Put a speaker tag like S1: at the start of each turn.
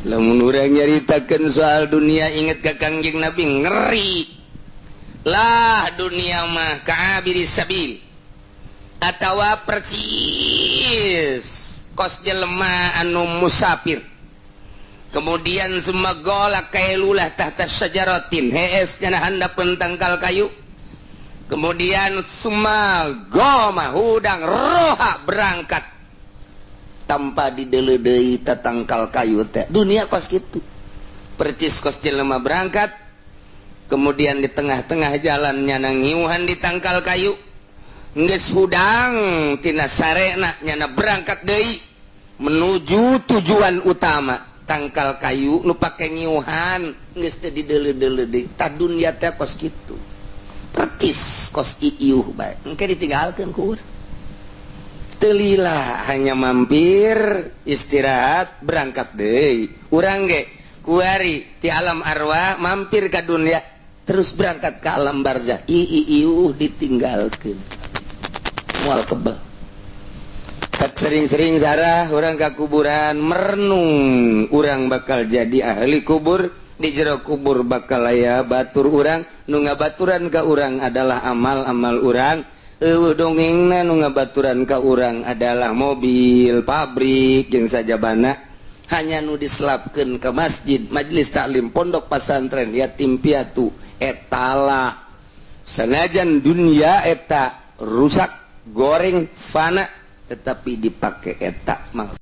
S1: Lamun urang nyaritakeun soal dunia, inget ka Kangjeng Nabi, ngeri lah. Dunia mah ka'abiri sabil atawa percis kos jelema anu musafir, kemudian summa ghala qailulah tahta syajaratin, hees nyana handapeun tangkal kayu, kemudian summa qama, hudang, roha, berangkat tanpa dideuleu deui tangkal kayu teh. Dunia kos kitu, percis kos jelema berangkat, kemudian di tengah-tengah jalan nyana ngiuhan di tangkal kayu, geus hudang tina sarena nyana berangkat deui menuju tujuan utama. Tangkal kayu nu pake ngiuhan geus teu dideuleu-deuleu deui. Tah, dunia teh kos kitu, percis kos iuh bae, engke ditinggalkeun ku urang. Teu lila, hanya mampir, istirahat, berangkat deui. Urang ge kuari ti alam arwah mampir ka dunia, terus berangkat ke alam barzah, iiuh ditinggalkeun, moal kebel. Sering-sering zarah urang ke kuburan, merenung urang bakal jadi ahli kubur. Di jero kubur bakal aya batur urang. Nu ngabaturan ka urang adalah amal-amal urang. Euweuh dongengna nu ngabaturan ka urang adalah mobil, pabrik, jeung sajabana. Hanya nu diselapkeun ke masjid, majelis taklim, pondok pesantren, yatim piatu etala. Sanajan dunia eta rusak, goreng, fana, tetapi dipakai eta mah.